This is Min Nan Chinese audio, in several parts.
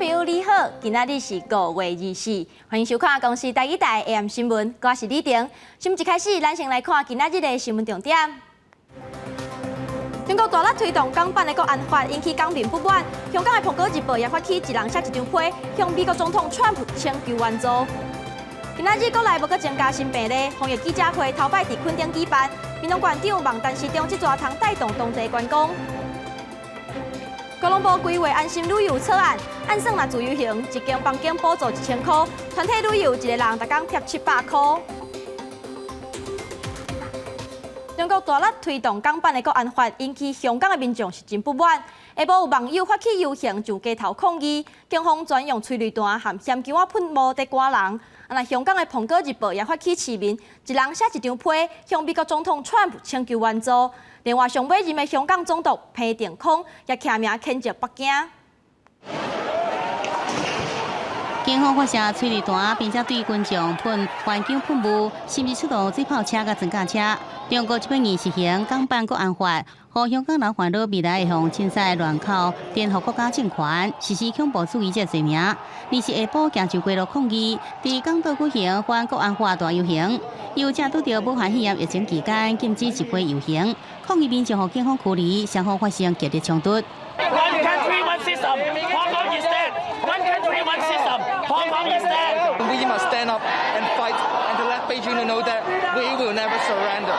朋友你好，今仔日是5月24，歡迎收看公視台語台 AM 新聞，我是李婷。新聞一開始，咱先來看今仔日的新聞重點。中國大力推動港版的國安法，引起港民不滿。香港的《蘋果日報》也發起一人寫一張批，向美國總統川普請求援助。今仔日國內無閣增加新病例，防疫記者會頭擺佇墾丁舉辦，屏東縣長望陳時中這逝通帶動當地觀光。交通部規劃安心旅遊草案，按算若自由行，一間房間補助1000箍，團體旅遊一個人逐工貼700箍。中國大力推動港版的國安法，引起香港的民眾是真不滿。下晡有網友發起遊行上街頭抗議，警方專用催淚彈和鹹薑仔噴霧佇趕人。啊，若香港的《蘋果日報》也發起市民一人寫一張批，向美國總統川普請求援助。另外，上尾任的香港總督彭定康也聯名譴責北京。警方發射催淚彈，並且對群眾噴環境噴霧，甚至出動水炮車佮裝甲車。中國這擺硬實行港版國安法，予香港人煩惱未來會予凊彩亂扣顛覆國家政權、實施恐怖主義這罪名。二是下晡行上街路抗議，佇港島舉行反國安法大遊行，有正拄著武漢肺炎疫情期間禁止集會遊行，抗議民眾予警方驅離，雙方發生激烈衝突。 One country, one system. Hong Kong is dead. One country, one system. Hong Kong is dead. We must stand up and fight and to let Beijing to know that we will never surrender.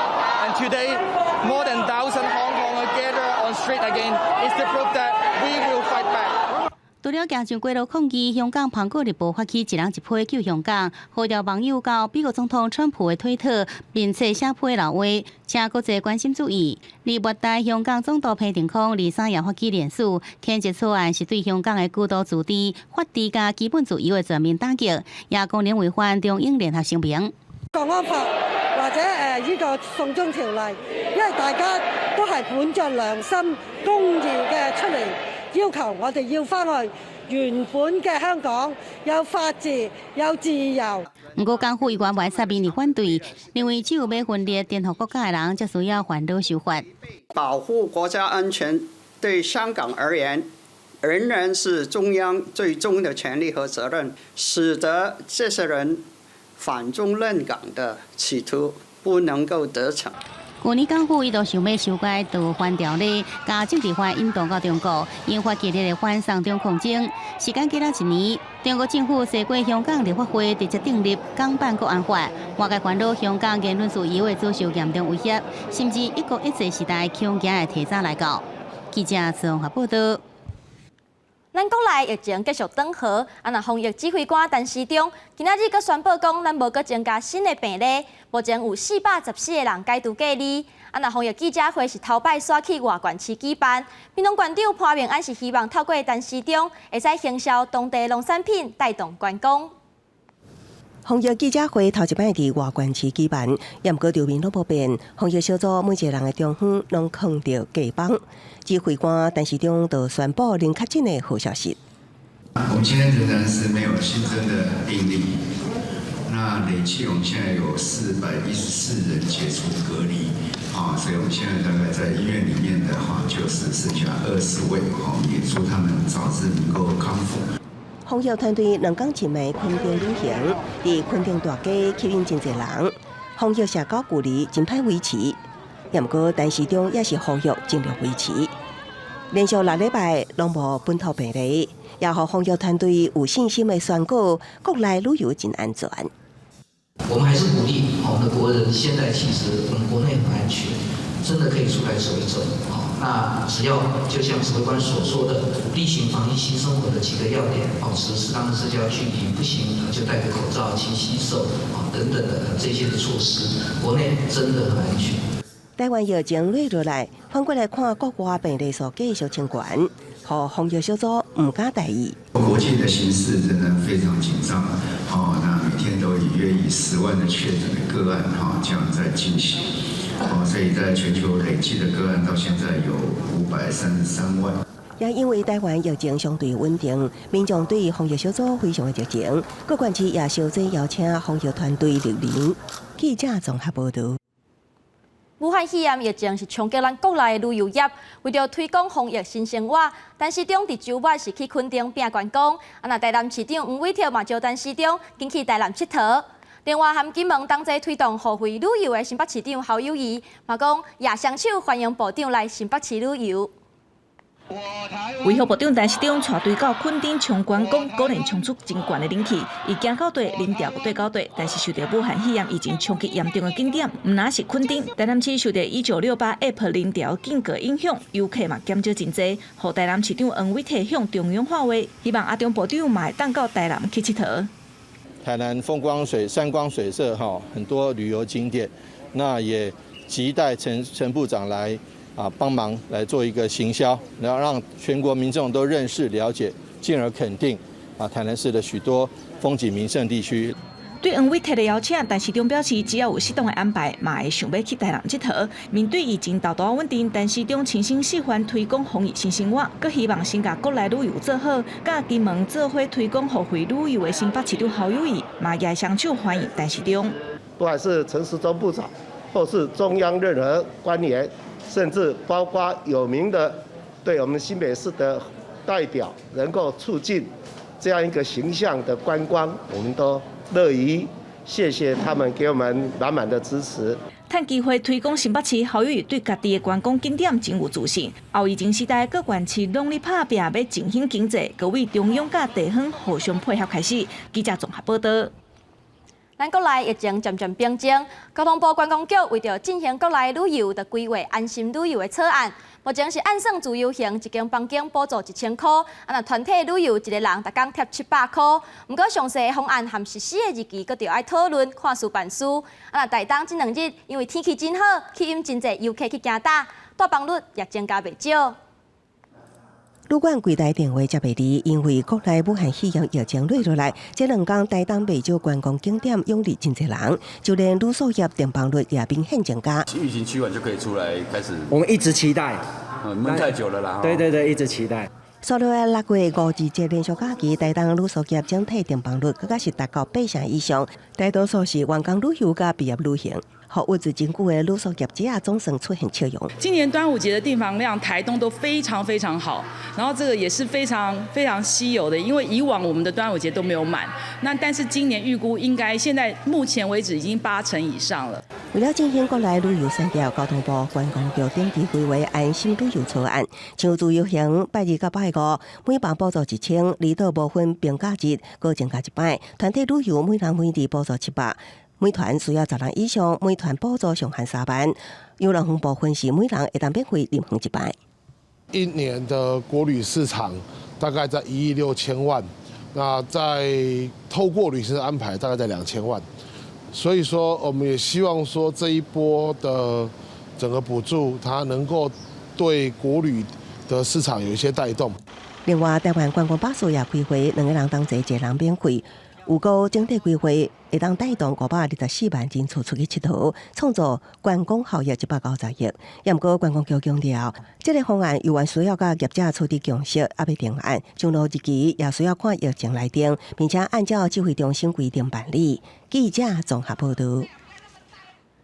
And today, more than 1,000 Hong Kongers gather on street again is to prove that we will fight back. 除了行上街路抗議，香港《蘋果日報》發起一人一批救香港，號召網友到美國總統川普的推特面冊寫批留話，請國際關心注意。而末代香港總督彭定康23也發起聯署，譴責草案是對香港的高度自治、法治佮基本自由的全面打擊，也公然違反中英聯合聲明。國安法或者呢個送中條例，因為大家都係本着良心公義嘅出嚟，要求我哋要返去原本嘅香港，有法治、有自由。毋過港府議員袂使明言反對，認為只有欲分裂顛覆國家的人，才需要煩惱修法。保護國家安全對香港而言，仍然是中央最終的權力和責任，使得這些人反中亂港的企圖不能夠得逞。舊年港府一度想欲修改逃犯條例，共政治犯引渡到中國，引發激烈的反送中抗爭。時間過了一年，中國政府透過香港立法會直接訂立港版國安法，外界煩惱香港言論自由會遭受嚴重威脅，甚至一國一制時代恐驚會提早來到。記者綜合報道。咱國內疫情繼續轉好，啊，若防疫指揮官陳時中今仔日閣宣布講，咱無閣增加新的病例，目前有414個人解除隔離。啊，若防疫記者會是頭擺煞去外縣市舉辦，屏東縣長潘孟安是希望透過陳時中會使行銷當地農產品，帶動觀光。防疫記者會頭一擺佇外縣市舉辦，也毋過場面攏無變。防疫小組每一個人的中央攏囥著隔板。指揮官陳時中就宣布零確診的好消息。我們今天仍然是沒有新增的病例，那累計我們現在有414人解除隔離，啊，所以我們現在大概在醫院裡面的話，就是剩下20位，好，也祝他們早日能夠康復。防疫團隊2工前的墾丁旅行，佇墾丁大街吸引真濟人。防疫社交距離真歹維持，也毋過陳時中也是呼籲盡量維持。連續6禮拜攏無本土病例，也予防疫團隊有信心的宣告，國內旅遊真安全。我們還是鼓勵我們的國人，現在其實我們國內很安全，真的可以出來走一走。那只要就像指揮官所說的，例行防疫新生活的幾個要點，保持適當的社交距離，不行就戴個口罩、勤洗手啊等等的這些的措施，國內真的很安全。台灣疫情落落來，反過來看國外病例數繼續升懸，予防疫小組毋敢大意。國際的形勢仍然非常緊張，哦，那每天都以約以10萬的確診的個案，哈，這樣在進行，哦，所以在全球累計的個案到現在有533萬。也因為台灣疫情相對穩定，民眾對防疫小組非常的熱情，各縣市也相繼邀請防疫團隊蒞臨。記者綜合報道。武漢肺炎疫情是衝擊咱國內的旅遊業，為著推廣防疫新生活，陳時中佇週末是去墾丁拚觀光，啊，若台南市長黃偉哲嘛招陳時中緊去台南𨑨迌。另外，含金門同齊推動互惠旅遊的新北市長侯友宜嘛講，也雙手歡迎部長來新北市旅遊。衛福部長陳時中帶隊到墾丁衝觀光，果然衝出真懸的冷氣。伊行到底，民調對到底，但是受著武漢肺炎疫情衝擊嚴重的景點，毋但是墾丁，台南市受著1968 App 人潮警告影響，遊客嘛減少真濟。予台南市長黃偉哲向中央喊話，希望阿中部長嘛會當到台南去𨑨迌。台南風光水、山光水色，哈，很多旅遊景點，那也期待陳陳部長來啊幫忙來做一個行銷，然後讓全國民眾都認識、了解，進而肯定啊台南市的許多風景名勝地區。對黃偉哲的邀請，陳時中表示，只要有適當的安排，嘛會想欲去台南𨑨迌。面對疫情沓沓穩定，陳時中親身示範推廣防疫新生活，閣希望先共國內旅遊做好，佮金門做伙推廣互惠旅遊的新北市長侯友宜，嘛也雙手歡迎陳時中。不管是陳時中部長，或是中央任何官員，甚至包括有名的對我們新北市的代表，能夠促進這樣一個形象的觀光，我們都樂於謝謝他們給我們滿滿的支持。趁機會推廣新北市，侯友宜對家己的觀光景點真有自信。後疫情時代，各縣市攏咧拍拚，欲振興經濟，閣為中央佮地方互相配合開始。記者綜合報道。咱國內疫情漸漸平靜，交通部觀光局為著振興國內旅遊，就規劃安心旅遊的草案。目前是按算自由行，一間房間補助1000箍，啊，若團體旅遊一个人逐工貼700箍。毋過詳細的方案和實施的日期，閣著愛討論，看事辦事。啊，若台東這兩日因為天氣真好，吸引真濟遊客去行搭，帶房率也增加袂少。旅館櫃台電話接袂離，因為國內武漢肺炎疫情落落來，這兩工台東袂少觀光景點湧入真濟人，就連旅宿業訂房率也明顯增加。疫情趨緩就可以出來開始。我們一直期待，悶太久了啦。對對對，一直期待。煞落來6月五二節連續假期，台東旅宿業整體訂房率閣較是達到八成以上，大多數是員工旅遊佮畢業旅行。服務真久的旅宿業者總算出現笑容。今年端午節的訂房量，台東都非常非常好，然後這個也是非常非常稀有的，因為以往我們的端午節都沒有滿，那但是今年預估應該現在目前為止已經八成以上了。為了振興國內旅遊產業，交通部觀光局頂期規劃安心旅遊草案，像自由行拜二佮拜五，每房補助1000，離島無分平假日，閣增加一擺，團體旅遊每人每日補助700。每團需要10人以上，每團補助上限3萬。遊樂園部分是每人會當免費入園一擺。一年的國旅市場大概在1億6千萬，那在透過旅行社安排大概在2000萬，所以說我們也希望說這一波的整個補助，它能夠對國旅的市場有一些帶動。另外，台灣觀光巴士也開會，兩個人同齊，一個人免費。預估整體規劃會當帶動524萬人次出去𨑨迌，創造觀光效益190億。也毋過觀光局強調，這个方案猶原需要佮業者取得共識，猶未定案，上路日期也需要看疫情來定，並且按照指揮中心規定辦理。記者綜合報道。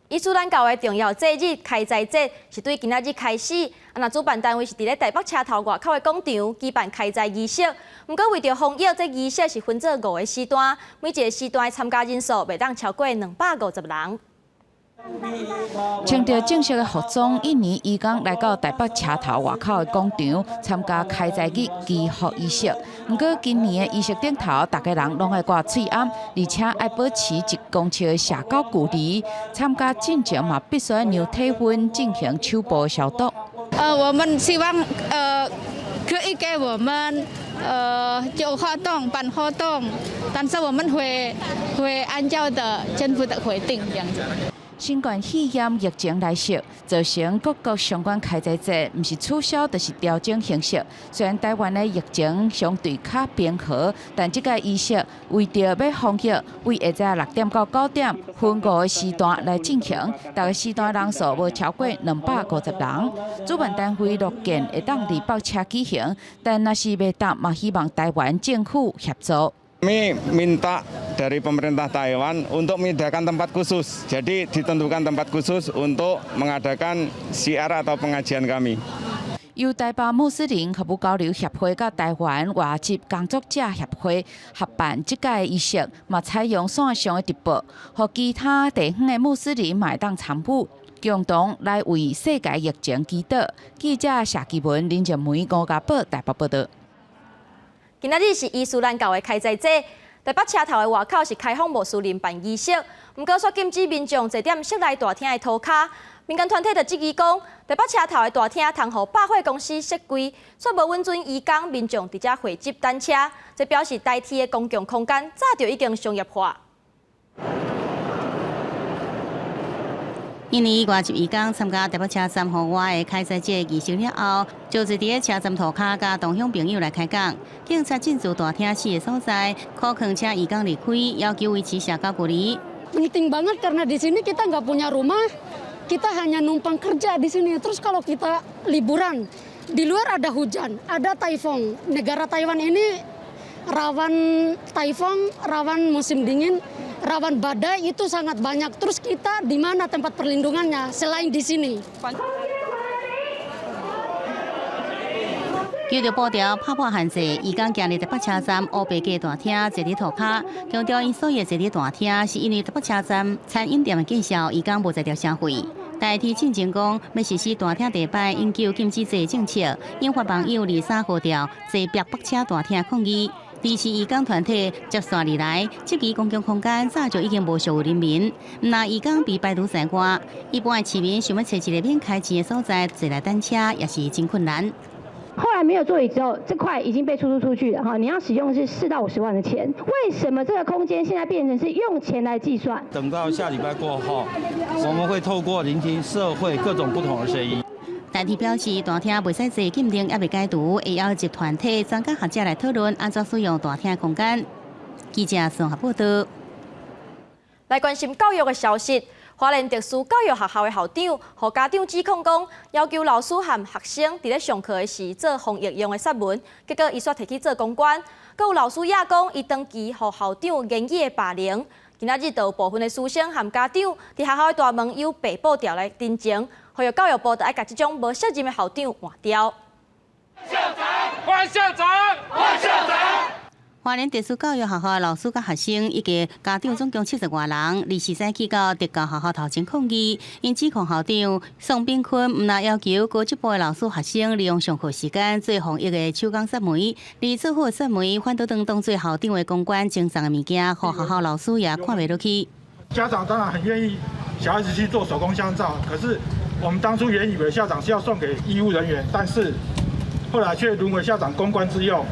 伊斯蘭教的重要節日開齋節是對今仔日開始，啊，若主辦單位是佇咧台北車頭外口的廣場舉辦開齋儀式。毋過為著防疫，這儀式是分做五個時段，每一個時段的參加人數袂當超過250人。穿著正式的服裝，印尼移工來到台北車頭外口的廣場參加開齋日祈福儀式。毋過今年的儀式頂頭，逐家人攏愛掛喙罨，而且愛保持1公尺的社交距離。參加進前嘛，必須量體溫進行手部消毒。我們希望可以給我們做活動辦活動，但是我們會按照的政府的規定這樣子。新冠肺炎疫情來襲，造成各國相關開齋節毋是取消，就是調整形式。雖然台灣的疫情相對較平和，但這個儀式為著欲防疫，對下晝6點到9點分五個時段來進行，逐個時段人數無超過250人。主辦單位樂見會當佇北車舉行，但若是袂當，嘛希望台灣政府協助。 Kami minta Dari pemerintah Taiwan untuk menyediakan tempat khusus. Jadi ditentukan tempat khusus untuk mengadakan syiar atau pengajian kami. 由台北穆斯林服務交流協會佮台灣外籍工作者協會合辦這屆儀式，嘛採用線上的直播，予其他地方的穆斯林嘛會當參與，共同來為世界疫情祈禱。記者謝基文、林靜梅、吳家寶台北報道。今仔日是伊斯蘭教的開齋節，台北車頭的外口是開放穆斯林辦儀式，毋過煞禁止民眾坐佇室內大廳的塗跤。民間團體就質疑講，台北車頭的大廳通予百貨公司設櫃，卻無允准義工民眾佇遮匯集等車，這表示台鐵的公共空間早就已經商業化。因為外籍義工參加台北車站戶外的開齋節儀式了後，就坐佇車站塗跤，佮同鄉朋友來開講。警察進駐大廳四个所在，苦勸請義工離開，要求維持社交距離。 Penting banget karena di sini kita nggak punya rumah, kita hanya numpang kerja di sini. Terus kalau kita liburan, di luar ada hujan, ada taifun. Negara Taiwan ini rawan taifun, rawan musim dingin, rawan badai itu sangat banyak. Terus kita di mana tempat perlindungannya selain di sini? 叫著布條拍破限制，義工行入台北車站烏白街大廳坐佇塗跤，強調𪜶所以坐佇大廳，是因為台北車站餐飲店的介紹，義工無在調消費。台鐵進前講欲實施大廳地板永久禁止坐政策，引發網友23號調坐北北車大廳抗議。支持義工團體接續而來，質疑公共空間早就已經無屬於人民，毋但義工被排除在外，一般的市民想欲揣一个免開錢的所在坐來等車，也是真困難。後來沒有座椅之後，這塊已經被出租出去了哈。你要使用是4到50萬的錢，為什麼這個空間現在變成是用錢來計算？等到下禮拜過後，我們會透過聆聽社會各種不同的聲音。台鐵表示，大廳袂使坐禁令猶未解除，會邀集團體、專家學者來討論按怎使用大廳空間。記者綜合報道。來關心教育的消息。花蓮特殊教育學校的校長，予家長指控講，要求老師和學生佇咧上課的時做防疫用的雪文，結果伊煞提去做公關。閣有老師也講，伊長期予校長言語的霸凌。今仔日就有部分的師生和家長佇學校的大門用白布條來陳情，呼籲教育部著愛共這種無責任的校長換掉。校長，換校長，換校長。花蓮特殊教育學校的老師佮學生以及家長總共70外人，24早去到特教學校頭前抗議，𪜶指控校長宋炳坤毋但要求高職部的老師學生利用上課時間做防疫的手工雪媒，而做好的雪媒反倒當做校長的公關贈送的物件，予學校老師也看袂落去。家長當然很願意小孩子去做手工香皂，可是我們當初原以為校長是要送給醫務人員，但是後來卻淪為校長公關之用。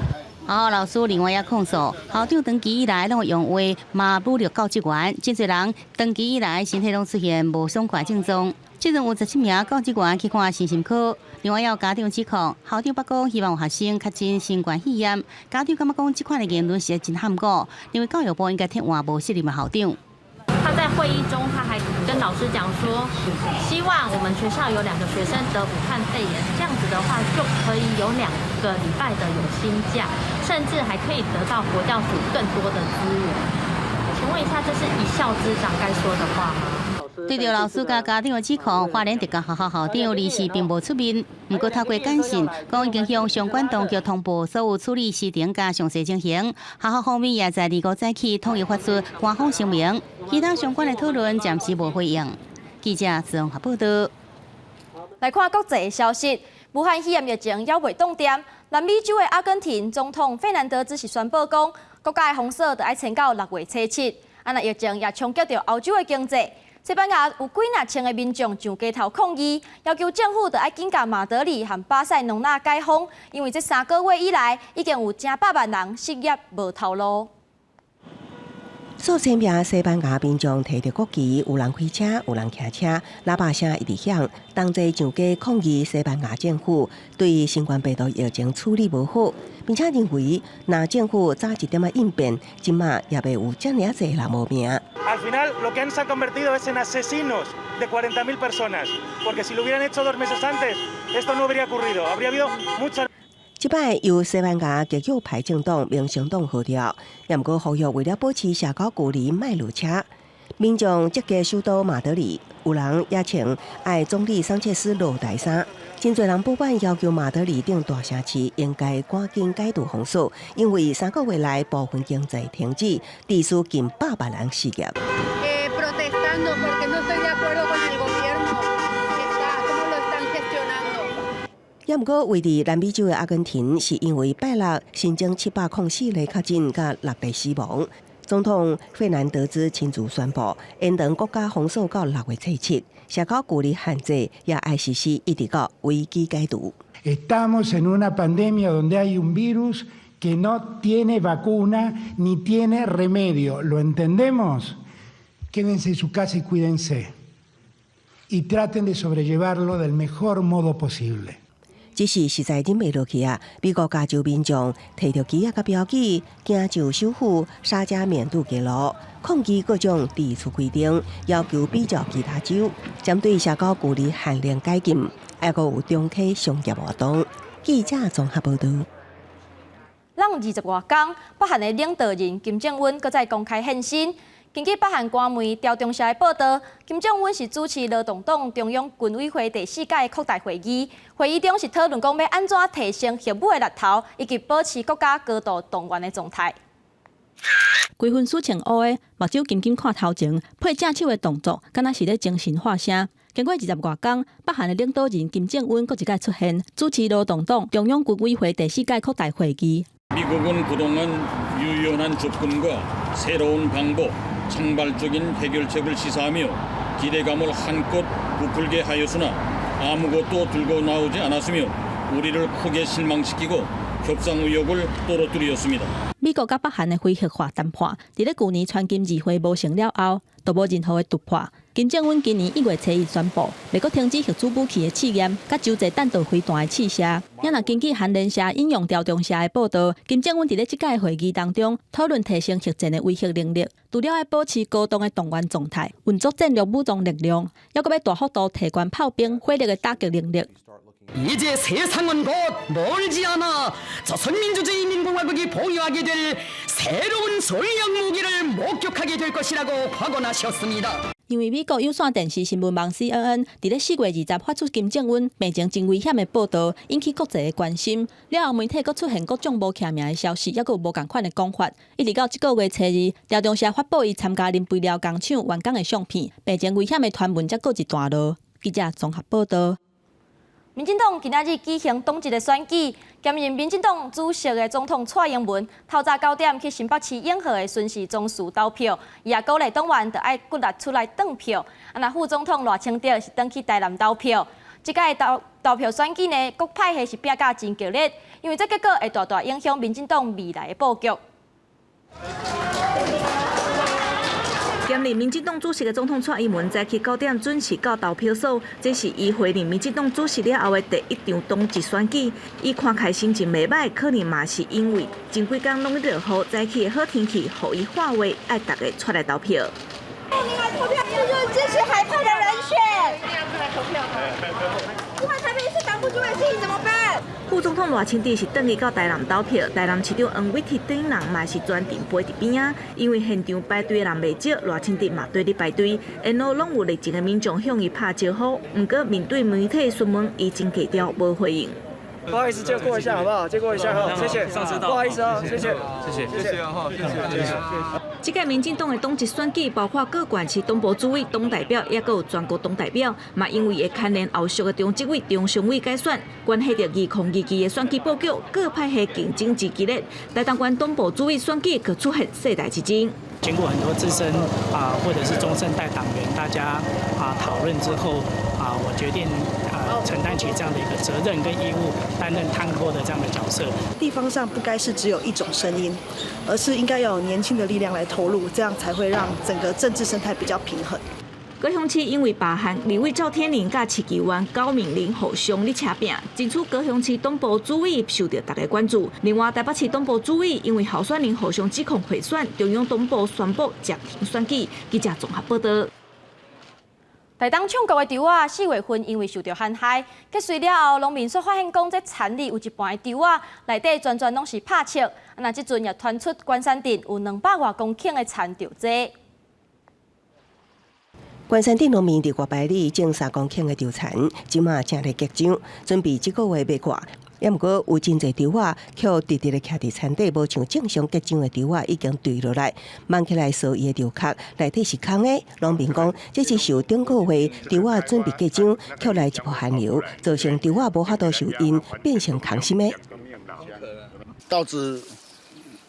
學校老師另外也控訴，校長長期以來攏用話罵侮辱教職員，真濟人長期以來身體攏出現無爽快症狀。這陣有17名教職員去看身心科，另外也有家長指控，校長捌講希望有學生確診新冠肺炎，家長感覺講這款的言論實在真譀古，認為教育部應該撤換無責任的校長。他在會議中，他還跟老師講說，希望我們學校有兩個學生得武漢肺炎，這樣子的話就可以有2個禮拜的有薪假，甚至還可以得到國教署更多的資源。請問一下，這是一校之長該說的話嗎？對著老師佮家長的指控，花蓮特教學校校長臨時並無出面，毋過透過簡訊講已經向相關當局通報所有處理事情佮詳細情形。學校方面也在25早起統一發出官方聲明，其他相關的討論暫時無回應。記者綜合報道。來看國際的消息，武漢肺炎疫情猶未擋斷，南美洲的阿根廷總統費南德茲是宣布講，國家的封鎖著愛撐到6月初7。啊，若疫情也衝擊著歐洲的經濟。西班牙有幾若千个民眾上街頭抗議，要求政府著愛緊共馬德里和巴塞隆納解封，因為這3個月以來已經有成百萬人失業無頭路。數千名西班牙民眾提著國旗，有人開車，有人騎車，喇叭聲一直響，同齊上街抗議西班牙政府對新冠病毒疫情處理無好，並且認為，若政府早一點仔應變，這馬也袂有遮爾濟人無命。 Al final lo que han se han convertido es en asesinos de 40.000 personas, porque si lo hubieran hecho 2 meses antes, esto no habría ocurrido. Habría habido mucha. 這擺由西班牙極右派政黨民生黨號召，也毋過呼籲為了保持社交距離，莫落車。民眾積極首都馬德里，有人也穿愛總理桑切斯落台衫。真濟人不滿要求馬德里等大城市應該趕緊解除封鎖，因為3個月來部分經濟停止，致使近百萬人失業。 Protestando porque no estoy de acuerdo con el gobierno que está, cómo lo están gestionando. 也毋過，位佇南美洲的阿根廷，是因為拜六新增704例確診，佮6例死亡。總統費南德茲親自宣布延長國家封鎖到6月初7，社交距離限制也愛實施，一直到危機解除。 Estamos en una pandemia donde hay un virus que no tiene vacuna ni tiene remedio. ¿Lo entendemos? Quédense en su casa y cuídense. Y traten de sobrellevarlo del mejor modo posible. 只是實在忍袂落去啊！美國加州民眾提著旗仔佮標記，行上首府沙加緬度街路，抗議各種支出規定，要求比照其他州針對社交距離限令解禁，還閣有重啟商業活動。記者綜合報導。咱20外工，北韓的領導人金正恩閣再公開現身。根據北韓官媒朝中社的報道，金正恩是主持勞動黨中央軍委會第四屆擴大會議，會議中是討論講欲按怎提升核武的力頭，以及保持國家高度動員的狀態。規身繃穿烏的，目睭緊緊看頭前，配正手的動作，敢若是咧精神發聲。經過20外工，北韓的領導人金正恩閣一擺出現，主持勞動黨中央軍委會第四屆擴大會議。 미국은 그동안 유연한 접근과 새로운 방법, 창발적인 해결책을 시사하며 기대감을 한껏 부풀게 하였으나 아무것도 들고 나오지 않았으며 우리를 크게 실망시키고 협상 의욕을 떨어뜨렸습니다. 美國佮北韓的非核化談判，佇咧舊年川金二會無成了後，都無任何的突破。金正恩今年1月初1宣布，欲閣停止核子武器的試驗，佮洲際彈道飛彈的試射。也若根據韓聯社引用朝中社的報道，金正恩佇咧這屆會議當中討論提升核戰的威嚇能力，除了愛保持高度的動員狀態，運作戰略武裝力量，猶閣欲大幅度提懸炮兵火力的打擊能力。 이제 세상은 곧 멀지 않아 조선민주주의인민공화국이 보유하게 될 새로운 전략 무기를 목격하게 될 것이라고 확언하셨습니다. 因為美國有線電視新聞網 CNN 佇咧4月20發出金正恩病情真危險的報道，引起國際的關心。了後媒體閣出現各種無記名的消息，猶閣有無仝款的講法。一直到這個月初2，朝中社發布伊參加磷肥料工廠完工的相片，病情危險的傳聞才告一段落。記者綜合報道。民進黨今仔日舉行黨籍的選舉，兼任民進黨主席的總統蔡英文，透早9點去新北市永和的孫氏宗祠投票，伊也鼓勵黨員著愛骨力出來轉票。啊，若副總統賴清德是轉去台南投票。這屆投票選舉呢，各派系是拚甲真激烈，因為這結果會大大影響民進黨未來的布局。兼任民進黨主席的總統蔡英文早起9點準時到投票所，這是伊卸任民進黨主席了後的第一場黨籍選舉。伊看起來心情袂䆀，可能嘛是因為前幾工攏咧落雨，早起的好天氣，予伊喊話愛逐家出來投票。你來投票就是支持海派的人選。一定要出來投票。不然台北市黨部主委事情怎麼辦？副總統賴清德是轉去到台南投票，台南市長黃偉哲等人嘛是專程陪佇邊仔，因為現場排隊的人袂少，賴清德嘛綴咧排隊，沿路攏有熱情的民眾向伊拍招呼。毋過面對媒體詢問，伊真低調，無回應。不好意思，借過一下好不好？借過一下哈，謝謝。不好意思啊，謝謝，謝謝，謝謝哈，謝謝，謝謝。這屆民進黨的黨籍選舉，包括各縣市黨部主委、黨代表，抑閣有全國黨代表，嘛因為會牽連後續的中執委、中常委改選，關係著2022的選舉布局，各派系競爭之激烈。台東縣黨部主委選舉閣出現世代之爭。經過很多資深啊，或者是中生代黨員，大家啊討論之後啊，我決定啊承擔起這樣的一個責任跟義務，擔任攤闊的這樣的角色。地方上不該是只有一種聲音，而是應該要有年輕的力量來投入，這樣才會讓整個政治生態比較平衡。高雄市因為罷韓立委趙天麟佮市議員高敏玲互相咧車拚，爭取高雄市黨部主委受到大家關注。另外，台北市黨部主委因為候選人互相指控賄選，中央黨部宣布暫停選舉。記者綜合報道。台東唱國的稻仔，4月份因為受著旱害，結穗了後，農民煞發現講，這田裡有一半的稻仔內底全全攏是拍粟。啊，若這陣也傳出關山鎮有200外公頃的田著災。關山鎮農民佇外排裡種3公頃的稻田，這馬正咧結種，準備這個月欲割。猶毋過有真濟稻仔，卻直直咧徛佇田底，無像正常結種的稻仔已經墜落來，挽起來趖伊的稻殼內底是空的。農民講，這是受頂個月稻仔準備結種，卻來一波寒流，造成稻仔無法度受孕，變成空心的。稻子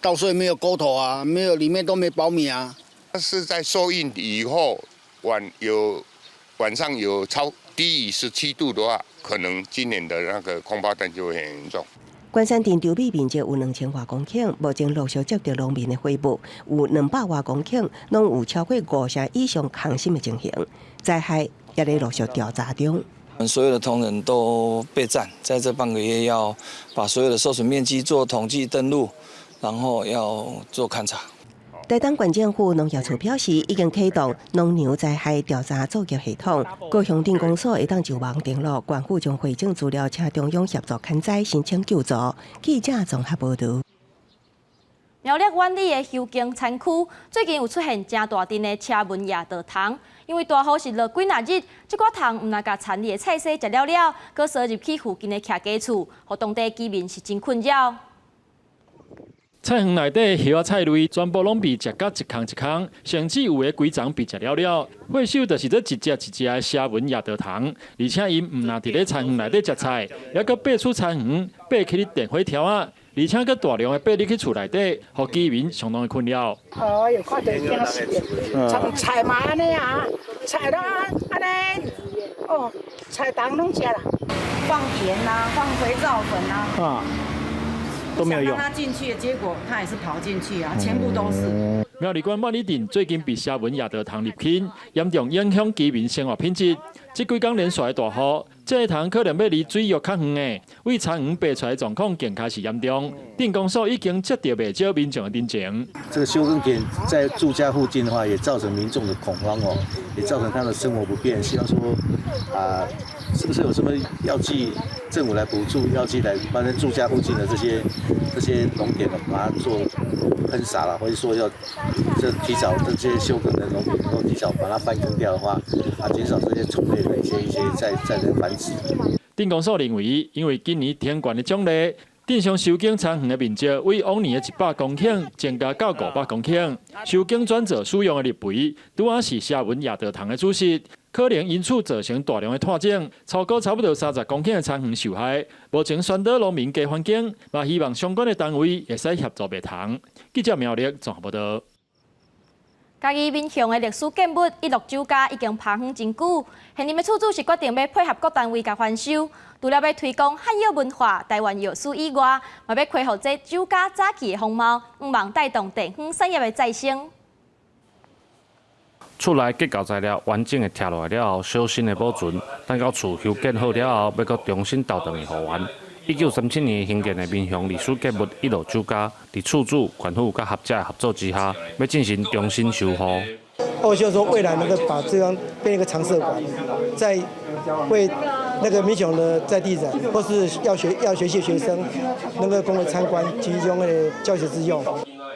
稻穗沒有勾頭啊，沒有裡面都沒苞米啊。是在受孕以後晚上有超低於17度的話，可能今年的那個空包彈就會很嚴重。關山鎮稻米面積有2000外公頃，目前陸續接到農民的回報，有200外公頃攏有超過五成以上空心的情形，災害也咧陸續調查中。我們所有的同仁都備戰，在這半個月要把所有的受損面積做統計登錄，然後要做勘查。台東縣政府農業處表示，已經啟動農糧災害調查作業系統，各鄉鎮公所會當就網登錄，縣府將匯總資料，請中央協助勘災申請救助。記者綜合報導。苗栗苑裡的休耕田區最近有出現誠大陣的車紋夜道蟲，因為大雨是落幾若日，這寡蟲毋但共田裡的菜蔬食了了，閣趖入去附近的徛家厝，予當地居民是真困擾。菜園內底葉仔菜類全部攏被食甲一空一空，甚至有的規叢被食了了。禍首就是這一隻一隻的斜紋夜道蟲，而且𪜶毋但佇咧田園內底食菜，猶閣爬出田園，爬去咧電火柱仔，而且閣大量的爬入去厝內底，予居民相當的困擾。哎喲，看著驚死的，從菜嘛按呢啊，菜攏按呢，哦，菜蟲攏食啦。放鹽啊，放肥皂粉啊。啊。都沒有用。讓他進去，結果他也是跑進去啊，全部都是。苗栗縣萬里鎮最近被斜紋夜道蟲入侵，嚴重影響居民生活品質。這幾工連續的大雨，這个蟲可能欲離水域較遠的，對田園爬出來狀況更加是嚴重。鎮公所已經接到袂少民眾的陳情。這個休耕田在住家附近的話，也造成民眾的恐慌哦，也造成他的生活不便。希望說啊，是不是有什麼藥劑，政府來補助藥劑來幫住家附近的這些農田把它做噴灑啦，或者說要這提早這些休耕的農民能夠提早把它翻耕掉的話，啊，減少這些蟲類的一些在繁殖。鎮公所認為，因為今年天懸的獎勵，鎮上休耕田園的面積為往年的100公頃增加到500公頃。休耕轉做使用的綠肥，拄仔是斜紋夜道蟲的主食，可能因此造成大量的湠種，超過差不多30公頃的田園受害。目前宣導農民加翻耕，嘛希望相關的單位會使協助滅蟲。記者苗栗綜合報導。嘉義民雄的歷史建物一樂酒家已經拍遠真久，現任的厝主是決定欲配合各單位共翻修，除了欲推廣漢藥文化、台灣藥師以外，嘛欲恢復這酒家早期的風貌，向望帶動地方產業的再生。厝內結構材料完整的拆落來了後，小心的保存，等到厝修建好了後，欲閣重新投轉去予還。1937年興建的民雄歷史建物一樂酒家，佇厝主、縣府佮學者合作之下，欲進行重新修復。我希望說未來能夠把這方變一個常設館，在為那個民雄的在地人或是要學習的學生，能夠供來參觀，提供的教學之用。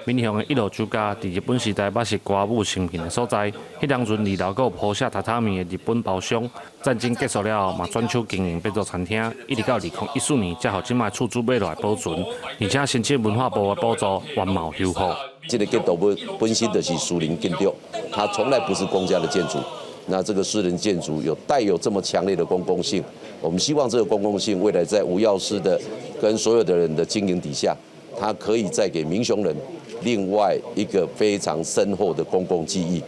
民雄的一樂酒家，佇日本時代捌是歌舞升平的所在。彼當陣二樓閣有鋪設榻榻米的日本包廂。戰爭結束了後，嘛轉手經營變做餐廳，一直到2014年才予這擺厝主買落來保存，而且申請文化部的補助，原貌修復。這個建築物本身就是私人建築，它從來不是公家的建築。那這個私人建築有帶有這麼強烈的公共性，我們希望這個公共性未來在吳藥師的跟所有的人的經營底下，它可以再給民雄人另外一個非常深厚的公共記憶。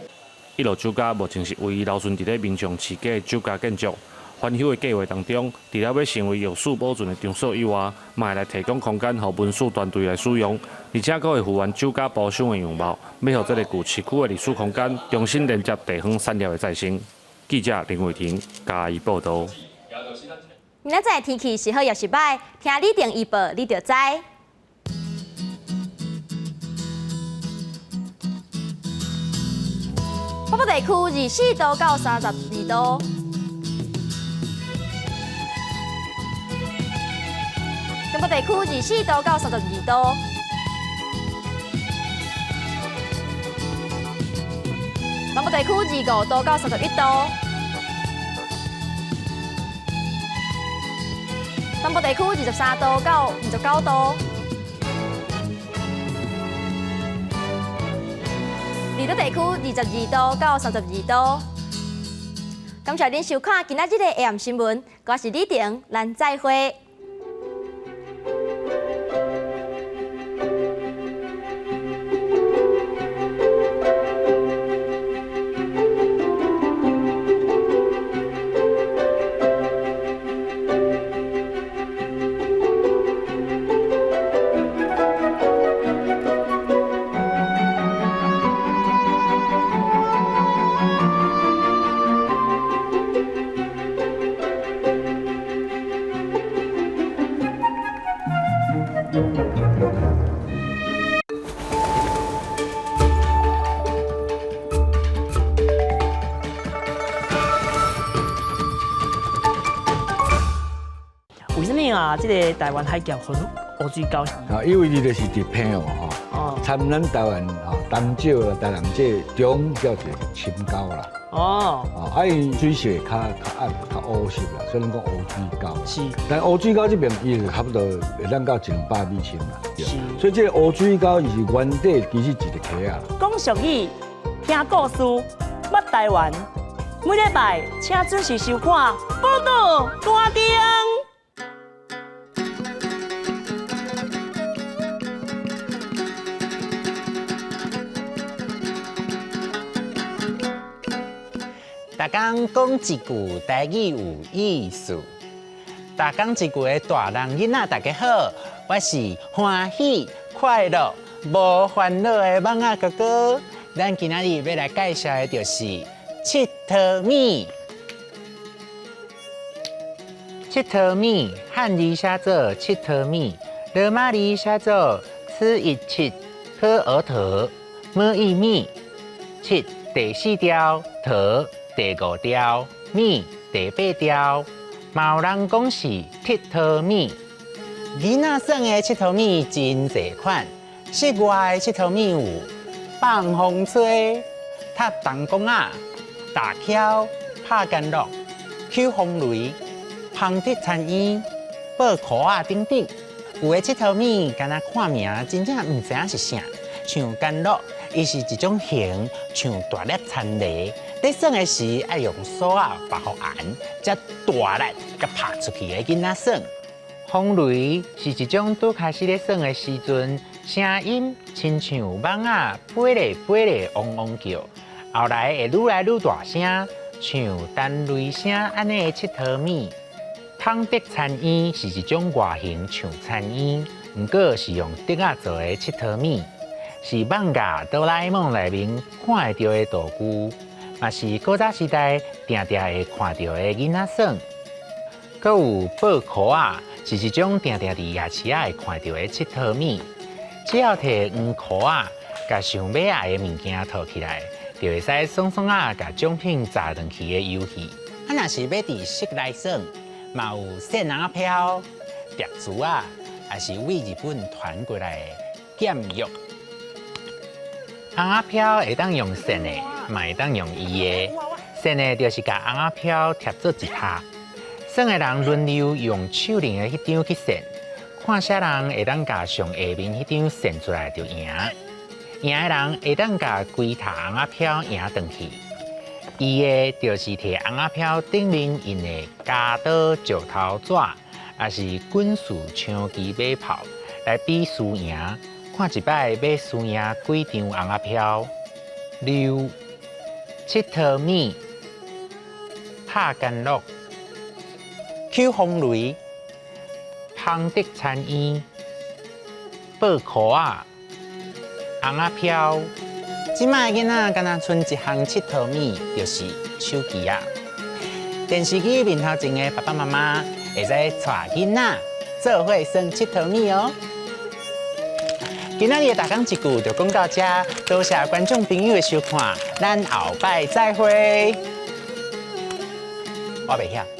一樂酒家目前是唯一留存佇咧民雄市街的酒家建築。翻修的計劃當中，除了欲成為藥師保存的場所以外，嘛會來提供空間予文史團隊來使用，而且閣會復原酒家包廂的樣貌，欲予這個舊市區的歷史空間重新連接地方產業的再生。記者林偉婷嘉義報導。明仔載天氣是好抑是䆀？聽李定預報，你就知。北部地区24度到32度。中部地区24度到32度。南部地区25度到31度。东部地区23度到29度。离岛地区22度到32度。感谢您收看今仔日的 AM 新闻，我是李婷，咱再会。為啥物啊？這个台灣海峽分烏水溝？啊，因為伊就是佇平吼，參咱台灣吼東石啦、台南這中叫做深溝啦。哦。啊，伊水色較較暗、較烏色啦，所以咱講烏水溝。是。但烏水溝這邊伊就差不多會當到一兩百米深啦。是。所以這個烏水溝伊是原底其實一個溪仔。講俗語，聽故事，捌台灣。每禮拜請準時收看《寶島單丁》。逐工講一句台語有意思，逐工一句的大人囡仔，大家好，我是歡喜快樂無煩惱的蠓仔哥哥。咱今仔日欲來介紹的就是𨑨迌物。𨑨迌物，漢字寫做𨑨迌物，羅馬字寫做此一七可兒頭，麼一物，七第四調，佗第五調，物第八調，嘛有人講是𨑨迌物。囡仔耍的𨑨迌物真濟款，室外的𨑨迌物有放風吹、踢彈弓仔、打蹺、拍干樂、搝風雷、芳德田園、報箍仔等等。有的𨑨迌物，敢若看名真正毋知影是啥，像干樂，伊是一種形，像大粒田螺。咧耍的時，愛用索仔縛予絚，才大力共拍出去的囡仔耍。風雷是一種拄開始咧耍的時陣，聲音親像蠓仔飛咧飛咧嗡嗡叫，後來會愈來愈大聲，像彈雷聲按呢的𨑨迌物。芳竹田園是一種外形像田園，毋過是用竹仔做的𨑨迌物，是艋舺哆啦 A 夢內面看會著的道具，嘛是古早時代定定會看著的囡仔耍。閣有報箍仔，是一種定定佇夜市仔會看著的𨑨迌物。只要提黃箍仔，共想欲愛的物件套起來，就會使爽爽仔共獎品砸轉去的遊戲。啊，若是欲佇室內耍，嘛有扇尪仔飄、疊珠仔，也是對日本傳過來的劍玉。尪仔飄會當用扇的，嘛會當用移的。扇的就是共尪仔飄疊做一疊，耍的人輪流用手裡的彼張去扇，看啥人會當共上下面彼張扇出來就贏。贏的人會當共規疊尪仔飄贏轉去。移的就是提尪仔飄頂面印的鉸刀、石頭紙，抑是軍事槍支馬炮來比輸贏，看一擺欲輸贏幾張尪仔飄。溜、𨑨迌物、拍干樂、搝風雷、芳竹田園、報箍仔、尪仔飄。這擺囡仔敢若賰一項𨑨迌物，就是手機仔。電視機面頭前的爸爸媽媽會使帶囡仔做伙耍𨑨迌物哦。今仔日的大港一句就講到這，多謝觀眾朋友的收看，咱後擺再會。我袂曉。